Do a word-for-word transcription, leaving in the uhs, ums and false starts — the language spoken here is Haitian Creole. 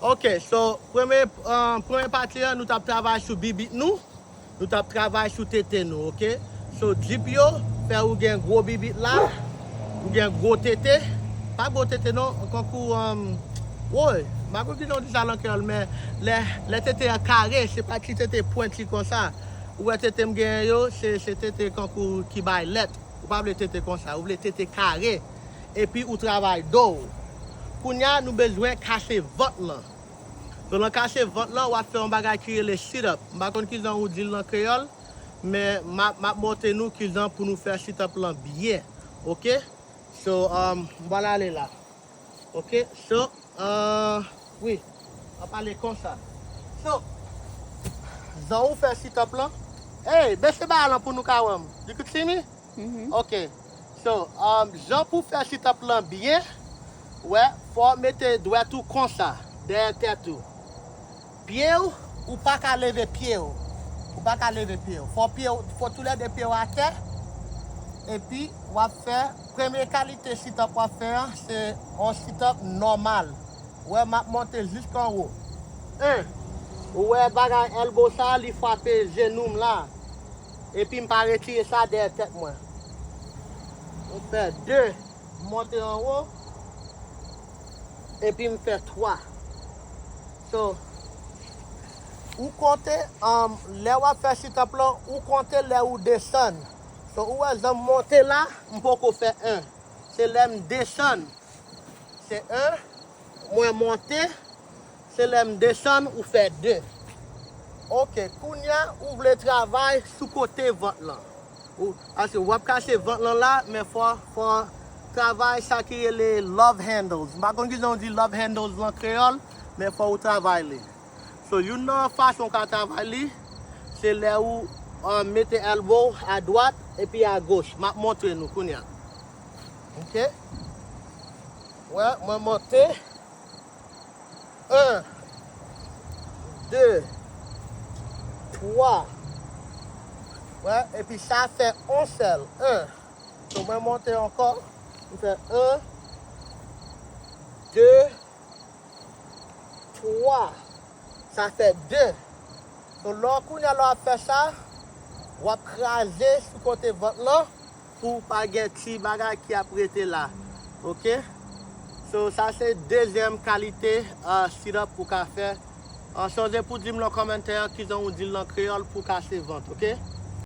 Ok, so, premye, uh, premye pati an, nou t ap travay sou bibit nou. Nou t ap travay sou tete nou, ok? So, dip yo, fè ou gen gwo bibit la, ou gen gwo tete. Pa gwo tete non, kankou, um, woy, m pa konn kijan w di sa nan kreyòl, men lè, lè tete an kare, se pa ti tete pwenti konsa. Ou wè tete m genyen yo, se, se tete kankou ki bay lèt. Ou pa vle tete konsa, ou vle tete kare. Epi ou travay do w. Kounye a, nou bezwen kase vant lan. So, nan kase vant lan, w ap fè yon bagay ki rele sit up. M pa konn kijan ou di l nan kreyòl, men m ap, m ap montre nou kijan pou nou fè sit up lan byen. Ok? So, um, m pral ale la. Ok? So, uh, wi, m ap ale konsa. So, jan ou fè sit up lan, hey, bese bagay lan pou nou ka wè m. You could see me? Ok. So, um, jan pou fè sit up lan byen, wè, fò w mete dwèt ou konsa, dèyè tèt ou. Pye w, ou pa ka leve pye w. Ou pa ka leve pye w. Fò pye w, fò toulède pye w atè. Epi, w ap fè, premye kalite sit up w ap fè an, se yon sit up nòmal. Wè, m ap monte jiskanwo. En, ou wè bagay elbow sa, li frape jenou m la. Epi m pa retire sa dèyè tèt mwen. M fè de, m monte anwo. Epi m fè twa. So, ou konte, um, lè w ap fè sit up lan, ou konte lè ou desann. So, ou wè jan m monte la, m poko fè en. Se lè m desann. Se en, mwen monte, se lè m desann, ou fè de. Ok, kounye a, ou vle travay sou kote vant lan. Ou, paske w ap kase vant lan la, men fò, fò travay sa ki rele love handles. M pa konn kijan w di love handles lan kreyòl, men fò ou travay li. So, youn nan fason w ka travay li, se lè ou, uh, mete elbow a dwat epi a goch. M ap montre nou kounye a. Ok? Wè, mwen monte. En, de, twa. Wè, epi sa fè on sèl. En. So, mwen monte ankò. Mwen fè en, de, twa. Sa fè de. So, lè w kounye a lè w ap fè sa, w ap kraze sou kote vant lan pou pa gen ti bagay ki ap rete la. Ok? So, sa se dezyèm kalite, uh, sit up ou ka fè. Uh, sonje pou di m nan kòmantè an kijan ou di l nan kreyòl pou kase vant, ok?